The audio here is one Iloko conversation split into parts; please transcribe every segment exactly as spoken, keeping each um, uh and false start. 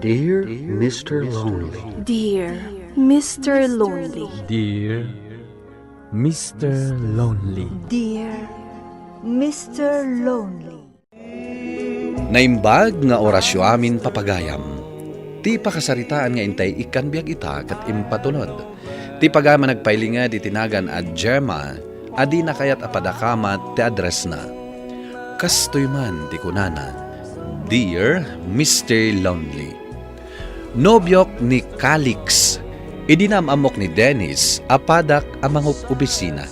Dear Mister Lonely. Dear Mister Lonely. Dear Mister Lonely. Dear Mister Lonely. Naimbag nga orasyo amin, papagayam. Ti pakasaritaan nga intay ikkan biag ita ket impatulod. Ti pagayam a nagpailinged iti nagan a Gemma a dina kayat a padakamat ti addressna. Kastoy man ti kunana, "Dear Mister Lonely." Nobiok ni Calix, idi naam-ammok ni Dennis a padak a mangup-obisina.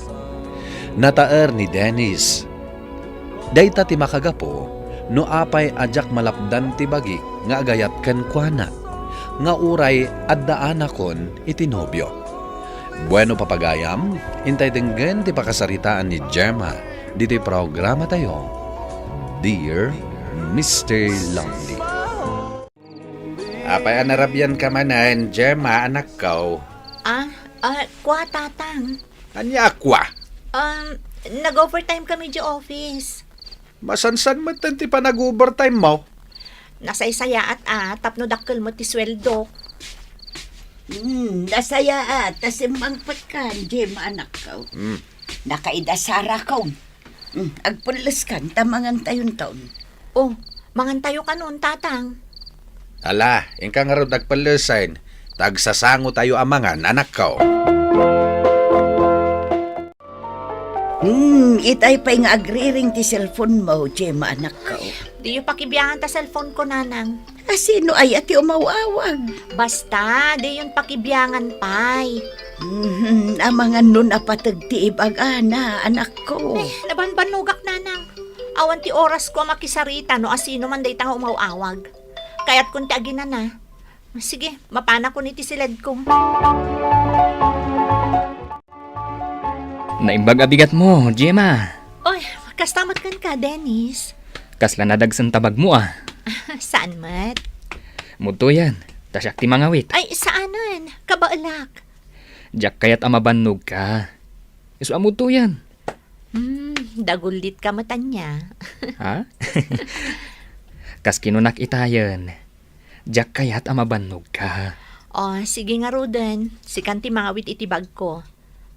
Nataer ni Dennis dayta ti makagapu no apay a diak malapdan ti bagik nga agayat kenkuana, nga uray addaanakon iti nobio. Bueno, papagayam, intay denggen ti pakasaritaan ni Gemma ditoy programatayo, Dear Mister Lonely. Apay a narabian ka manen, Gemma, anakko? Ah, ah, kua, Tatang. Ania a kua? Um, nag-overtime kami di office. Masansan met ti panag-overtime mo. Nasaysayaat a, tapno dakkel met ti sueldok. Hmm, nasayaat, ta simmangpet kan, Gemma, anakko. Hmm. Nakaidasara kon. Hmm, agpelles kan, ta mangantayon ton. Oh, mangantayo kanon, Tatang. Ala, inka ngarud agpellesen, ta agsasangotayo a mangan, anakko. Hmm, itay pay nga agriring ti cellphone mo, Gemma, anakko. Diyo pakibiangan ta cellphone ko, Nanang. A, sino aya ti umaw-awag? Basta, diyon pakibiangan pay. Mhm, amangan no napateg ti ibagana, anakko. Eh, nabanbannogak, Nanang. Awan ti orasko a makisarita no asino man dayta nga umaw-awag. Kayatkon ti aginana. Sige, mapanakon iti siledko. Naimbag a bigatmo, Gemma. Oy, kasta met kenka, Dennis. Kasla nadagsen ta bagmo a. Saan met? Mudtoyen, ta siak ti mangawit. Ay, saanen. Kabaelak. Diak kayat a mabannogka. Isu a mudtoyen. Hmm, dagullitka met ania. Ha? Kas kinunak itayen, diak kayat a mabannogka. O, sige ngaruden. Sikan ti mangawit iti bagko.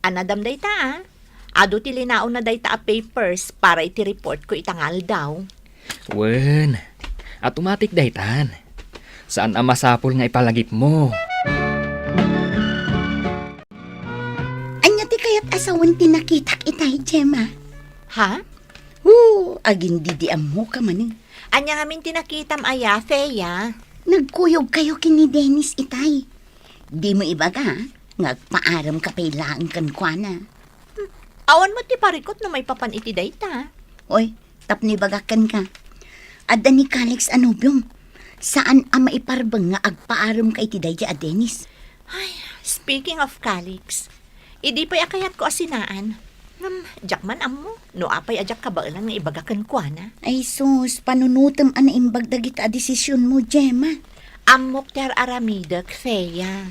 Anadam dayta, a. Adu ti linaonna dayta a papers para iti report ko ita nga aldaw. Wen, automatic daytan. Saan a masapul nga ipalagipmo. Ania ti kayat a sawen ti nakitak itay, Gemma? Ha? Hu, agin-di-di ammoka manen. Ania ngamin ti nakitam aya, Thea? Nagkuyogkayo ken ni Dennis itay. Dimo ibaga nga agpaaremka pay laeng kenkuana. Hmm, awan met ti parikut no maipapan iti dayta. Oy, tapno ibagak kenka, adda ni Calix a nobiom. Saan a maiparbeng nga agpaaremka iti daydi a Dennis. Ay, speaking of Calix, idi pay a kayatko a sinaan, ngem diak man ammo no apay a diak kabaelan nga ibaga kenkuana. Ay sus, panunotem a naimbag dagita a desisionmo, Gemma. Ammok ti ar-aramidek, Thea.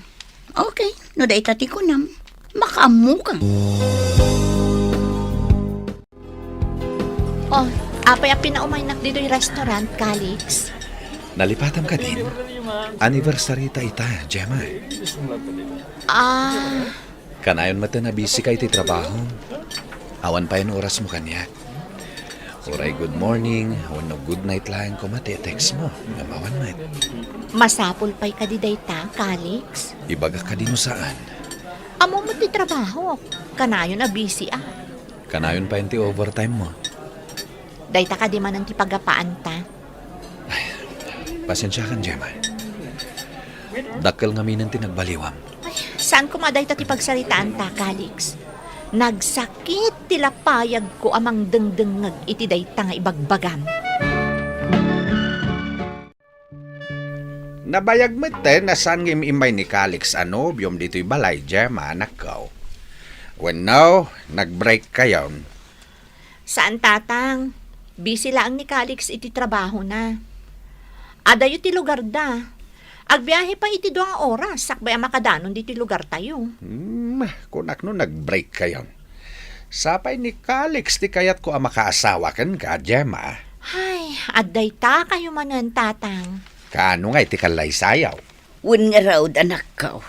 Okay, no dayta ti kunam, makaammoka. Oh, apay a pinaumaynak ditoy restaurant, Calix? Nalipatam kadin? Anniversary ta ita, Gemma. Ah. Kanayon met a busy ka iti trabaho. Awan payen orasmo kaniak. Uray good morning, wenno good night laeng koma ti text mo, ngem awan met. Masapul pay kadi dayta, Calix? Ibagak kadi no saan. Ammo met ti trabaho. Kanayon a busy a. Kanayon payen ti overtime mo. Dayta kadi manen ti paggapaanta. Ay, pasensiakan, Gemma. Dakkel ngaminen ti nagbaliwam. Ay, saan koma dayta ti pagsaritaanta, Calix? Nagsakit ti lapayagko a mangdengdengngeg iti dayta nga ibagbagam. Nabayag met ten a saan nga im-immay ni Calix a nobiom ditoy balay, Gemma, anakko. Wenno, nag-break kayon? Saan, Tatang. Busy laeng ni Calix iti trabahona. Adayo ti lugarda. Agbiahe pay iti dua nga oras sakbay a makadanon ditoy lugartayo. Hmm, kunak no nag-break kayon. Sapay ni Calix ti kayatko a makaasawa kenka, Gemma. Ay, adda ita kayo manen, Tatang. Kaano ngay ti kallaysayaw? Wen ngarud, anakko.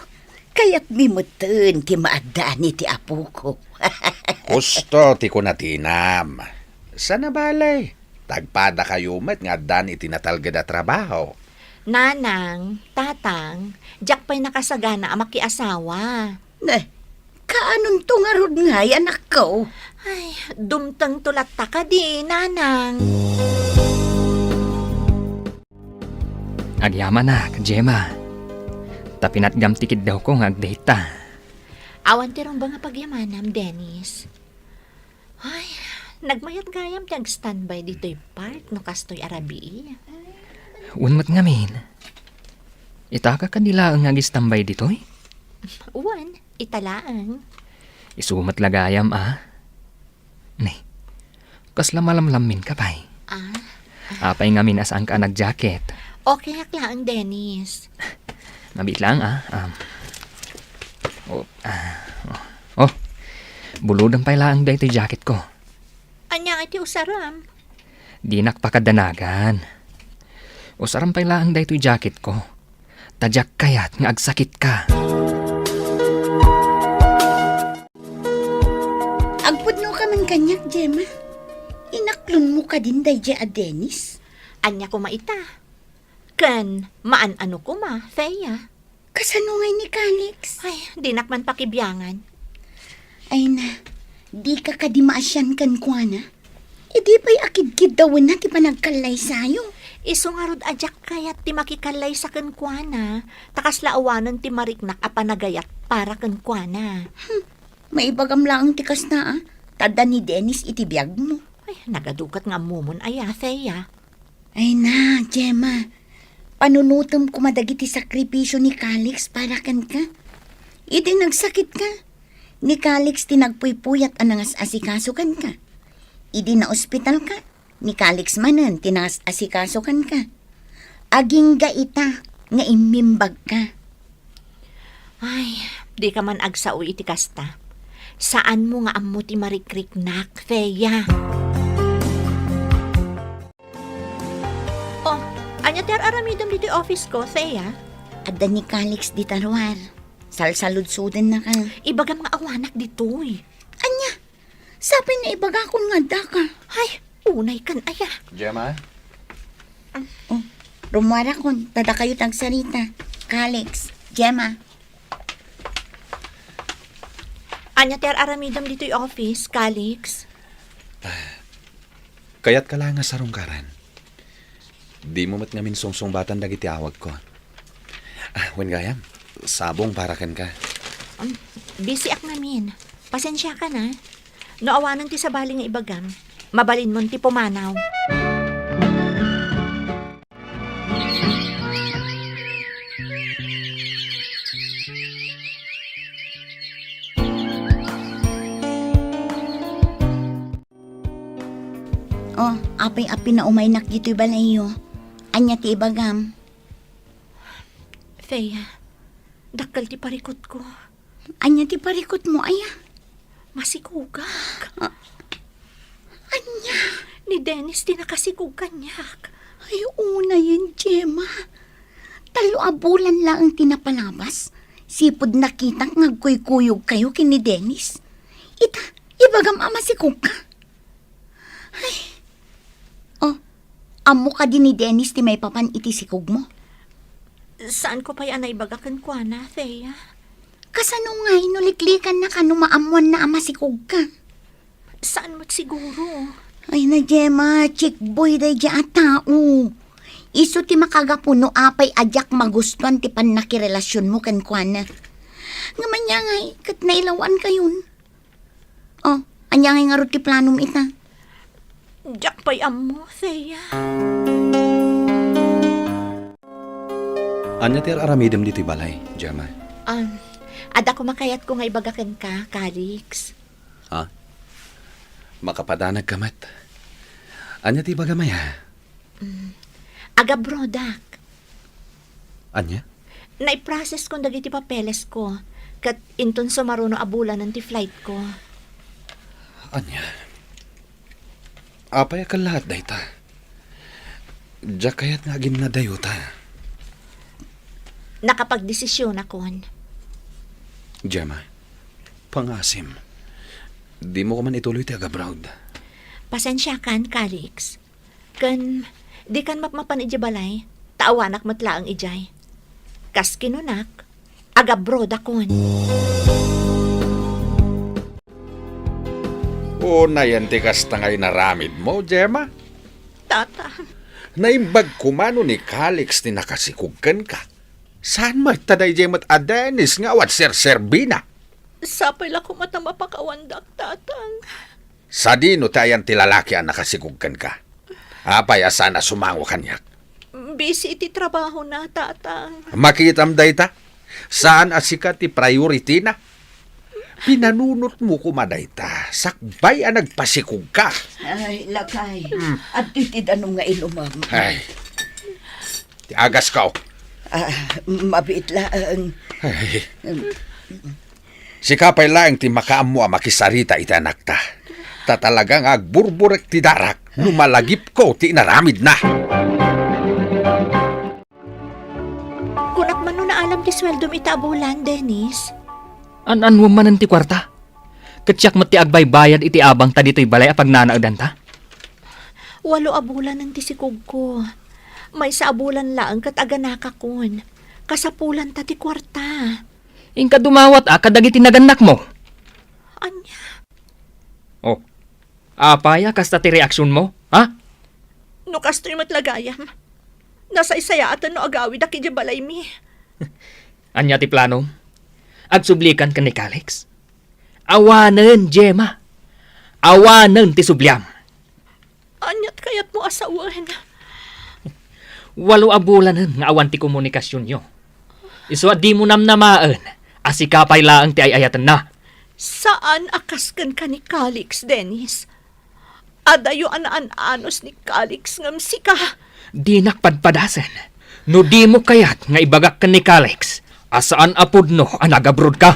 Kayatmi metten ti maaddaan iti apoko. Husto ti kuna ti inam. Sana balay, tagpadakayo met nga addan iti natalged a trabaho. Nanang, tatang, diak pay nakasagana a makiasawa. Ne, kaanonto ngarud ngay, anakko? Ay, dumtengto latta kadi, nanang. Agyamanak, Gemma. Ta pinatgam ti kiddawko nga agdate ta. Awan ti rumbeng a pagyamanam, Dennis. Ay, nagmayat gayam ti agstandby ditoy park no kastoy a rabii. Wen met ngamin. Ita ka kadi laeng nga agstandby ditoy? Wen, ita laeng. Isu met la gayam, a. Ni, kasla malamlammin ka pay. Ah? Apay ngamin a saanka a nagjacket? Okay ak laeng, Dennis. Mabiit laeng, a. Um, oh, ah, oh. Oh, bulodem pay laeng daytoy jacket ko. Ania iti usarem? Dinak pakadanagan. Usarem pay laeng daytoy jacket ko. Ta diak kayat nga agsakitka. Agpudno ka man kaniak, Gemma. Inaklonmo kadin daydiay a Dennis? Ania koma ita? Ken maan-ano koma, Thea? Kasano ngay ni Calix? Ay, dinak man pakibiangan. Ay na, dika kadi maasian kenkuana? Idi pay a kidkiddawenna ti panagkallaysayo. Isu ngarud a diak kayat ti makikallaysa kenkuana, ta kasla awanen ti mariknak a panagayat para kenkuana. Hmm, maibagam laeng ti kasta, a, ta adda ni Dennis iti biagmo. Ay, nagadukat nga ammomon aya, Thea. Ay na, Gemma. Panunotem koma dagiti sakripisio ni Calix para kenka. Idi nagsakitka, ni Calix ti nagpuypuyat a nangas-asikaso kenka. Idi naospitalka, ni Calix manen ti nangas-asikaso kenka. Agingga ita nga immimbagka. Ay, dika man agsao iti kasta. Saanmo nga ammo ti marikriknak, Thea. Oh, ania ti ar-aramidem ditoy office ko, Thea? Adda ni Calix dita ruar. Salsaludsodennaka. Ibagam nga awanak ditoy. Ania? Sapay naibagakon nga addaka. Ay, unay kan aya. Gemma? Oh, rummuarakon, ta dakayo ti agsarita. Calix, Gemma. Ania ti ar-aramidem ditoy office, Calix? Kayatka laeng a sarungkaran. Dimo met ngamin sungsungbatan dagiti awagko. Ah, wen gayam, sabong para kenka. Um, busy ak ngamin. Pasensiakan, a. No awanen ti sabali nga ibagam, mabalinmon ti pumanaw. Oh, apay a pinaumaynak ditoy balayyo. Ania ti ibagam? Thea, dakkel ti parikutko. Ania ti parikutmo, aya? Masikogak. Ah, ania? Ni Dennis ti nakasikog kaniak. Ay, unayen, Gemma. Tallo a bulan laeng ti napalabas. Sipud nakitak nga agkuykuyogkayo ken ni Dennis. Ita, ibagam a masikogka. Ay. Oh, ammo kadi ni Dennis ti maipapan iti sikogmo? Saanko pay a naibaga kenkuana, Thea. Kasano ngay no liklikannaka no maammoanna a masikogka? Saan met siguro. Ay na, Gemma, chickboy daydiay a tao. Isu ti makagapu no apay a diak magustuan ti pannakirelasionmo kenkuana. Ngem ania ngay ket nailawankayon? Oh, ania ngay ngarud ti planom ita? Diak pay ammo, Thea. Ania ti ar-aramidem ditoy balay, Gemma? Um, adda koma kayatko nga ibaga kenka, Calix. Ha? Makapadanagka met. Ania ti ibagam aya? Mm. Agabrodak. Ania? Naiprocesskon dagiti papelesko, ket inton sumaruno a bulanen ti flightko. Ania? Apay a kellaat dayta? Diak kayat nga aginnadayota. Nakapagdesisyonakon. Gemma, pangasim. Dimo koma ituloy ti agabroad. Pasensiakan, Calix. Ken, dikan mapmapan idiay balay, ta awanak met laeng idiay. Kas kinunak, agabroadakon. Unayen ti kasta nga inaramidmo, Gemma? Tata. Naimbag koma no ni Calix ti nakasikog kenka. Saan met ta daydiay met a Dennis nga awan serserbina? Sapay la koma ta mapakawandak, Tatang. Sadino ti ayan ti lalaki a nakasikog kenka? Apay a saan a sumango kaniak? Busy iti trabahona, Tatang. Makitam dayta? Saan a sika ti priority na? Pinanunotmo koma dayta, sakbay a nagpasikogka. Ay, lakay. Hmm. Adtoy ti danum nga inumam. Ay. Ti agasko. Ah, mabiit laeng. Ay. Sika pay laeng ti makaammo a makisarita iti anakta. Ta talaga nga agburburek ti darak no malagipko ti inaramidna. Kunak man no naalam ti sueldom ita a bulan, Dennis. An-anuem manen ti kuarta? Ket siak met ti agbaybayad iti abangta ditoy balay a pagnanaedanta? Walo a bulanen ti sikogko. Maysa a bulan laeng ket aganakakon. Kasapulanta ti kuarta. Inka dumawat a kadagiti nagannakmo. Ania? Oh. Apay a kasta ti reaksionmo, ha? No kastoy met la gayam, nasaysayaaten no agawidak idiay balaymi. Ania ti planom? Agsublikan ken ni Calix? Awanen, Gemma. Awanen ti subliam. Ania ti kayatmo a sawen? Walo a bulanen nga awan ti komunikasionyo. Isu a dimo namnamaen a sika pay laeng ti ay-ayatenna. Saan a kas kenka ni Calix, Dennis. Adayo a naan-anus ni Calix ngem sika. Dinak padpadasen no dimo kayat nga ibagak ken ni Calix a saan a pudno a nagabrodka.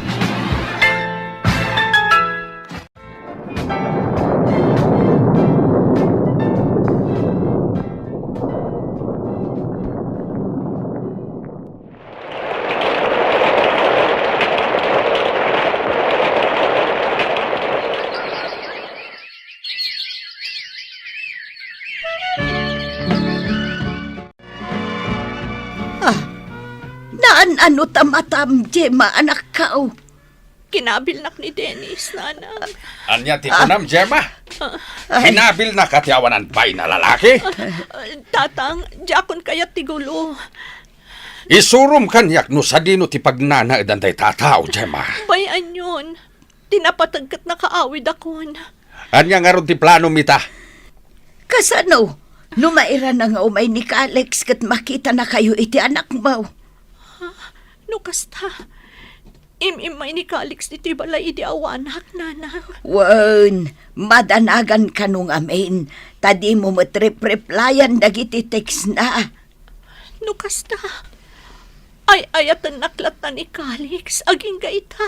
Ah, naan-ano ta matam, Gemma, anakko? Kinabilnak ni Dennis, Nanang. Ania ti kunam, Gemma? Ay. Kinabilnaka ti awanan pay a lalaki? Ah, Tatang, diakon kayat ti gulo. Isurom kaniak no sadino ti pagnanaedan dayta a tao, Gemma. Bay-anyon. Ti napateg ket nakaawidakon. Ania ngarud ti planom ita? Kasano? No mairana nga umay ni Calix ket makitanakayo iti anakmo. Ha? No kasta, im-immay ni Calix ditoy balay idi awanak, Nanang. Wen, madanagan kano ngamin, ta dimo met rep-replyan dagiti textna. No kasta, ay-ayatennak latta ni Calix agingga ita.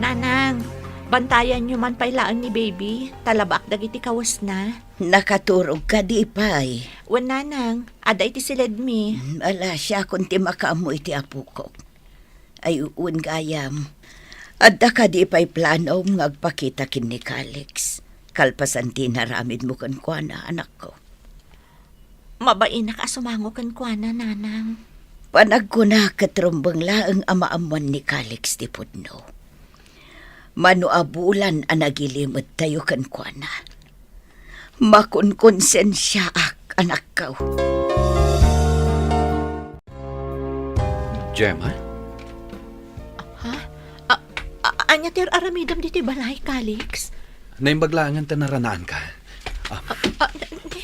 Nanang, bantayanyo man pay laeng ni baby, ta labaak dagiti kawesna. Nakaturog kadi pay? Wen, Nanang, adda iti siledmi. Hmm, ala, siakon ti makaammo iti apokok. Ay, wen gayam. Adda kadi pay planom nga agpakita ken ni Calix, kalpasan ti inaramidmo kenkuana, anakko? Mabainak a sumango kenkuana, Nanang. Panagkuna ket rumbeng laeng a maammuan ni Calix ti pudno. Mano a bulan a nagilimedtayo kenkuana. Makonkonsensiaak, anakko. Gemma? Ha? A-, a-, ania ti ar-aramidem ditoy balay, Calix? Naimbag laengen ta naranaanka. Ah. A-, a-, di,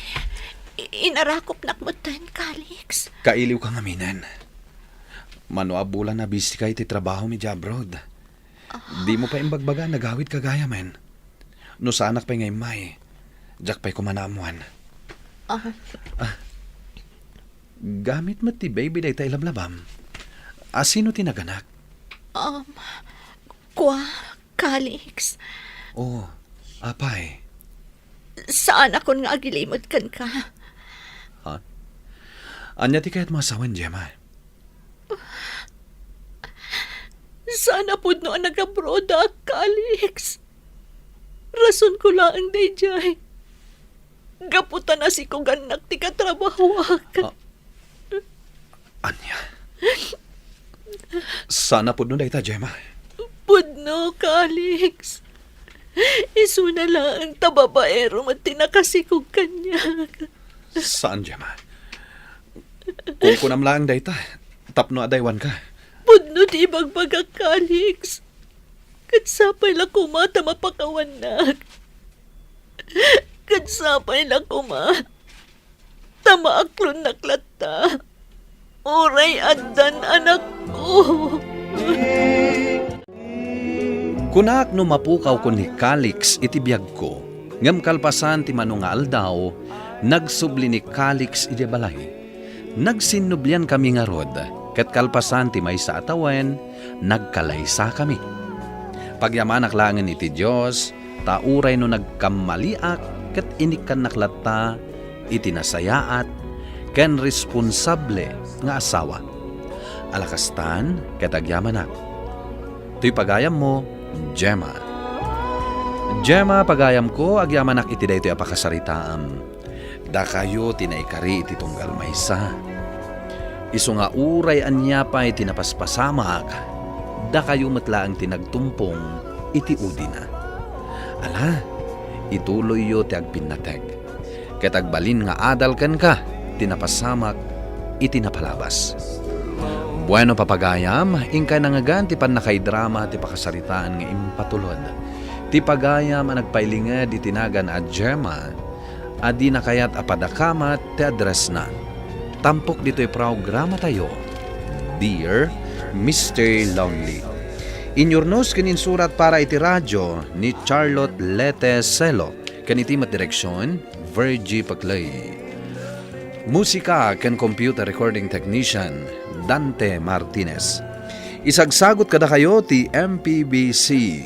i-, inarakopnak metten, Calix. Kailiwka ngaminen. Mano a bulan a busy ka iti trabaho mi idiay abroad. Ah. Dimo pay imbagbaga a nagawidka gayamen. No saanak pay nga immay, diak pay koma naammuan. Ah. Ah. Gamit met ti baby dayta ilablabam. A, sino ti naganak? Um, kua, Calix. Oh, apay? Saanakon nga agilimed kenka. Ha? Ania ti kayatmo a sawen, Gemma? Saan a pudno a nagabroadak, Calix. Rasonko laeng daydiay. Gapu ta nasikugannak ti katrabahoak. Ah, ania? Saan a pudno dayta, Gemma. Pudno, Calix. Isuna laeng ta babaero met ti nakasikog kaniak. Saan, Gemma. Kunkunam laeng dayta tapno adaywanka. Pudno ti ibagbagak, Calix. Ket sapay la koma ta mapakawannak. Ket sapay la koma ta maaklonnak latta. Uray addan anakko. Kunak no mapukaw ken ni Calix iti biagko, ngem kalpasan ti mano nga aldaw, nagsubli ni Calix idiay balay. Nagsinnubliankami ngarud, ket kalpasan ti maysa a tawen, nagkalaysakami. Pagyamanak laengen iti Dios, ta uray no nagkammaliak ket inikkannak latta iti nasayaat ken responsable nga asawa. Ala kastan ket agyamanak. Toy pagayammo, Gemma. Gemma, pagayamko, agyamanak iti daytoy a pakasaritaam. Dakayo ti naikari iti tunggal maysa. Isu nga uray ania pay ti napaspasamak, dakayo met laeng ti nagtumpong iti udina. Ala, ituloyyo ti agpinnateg. Ket agbalin nga adal kenka ti napasamak iti napalabas. Bueno, papagayam, inkay nangngegan ti pannakaidrama ti pakasaritaan nga impatulod. Ti pagayam a nagpailinged iti nagan a Gemma, a dina kayat a padakamat ti addressna. Tampok ditoy programatayo, Dear Mister Lonely. Inyurnos ken insurat para iti radio ni Charlotte Lete Selo, ken iti met direksion, Virgie Paclay. Musika ken computer recording technician, Dante Martinez. Isagsagot kadakayo ti M P B C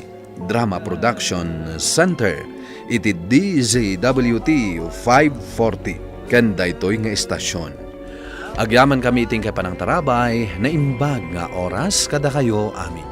Drama Production Center iti D Z W T five forty ken daytoy nga estasion. Agyamankami iti inkay panangtarabay, naimbag nga oras kadakayo amin.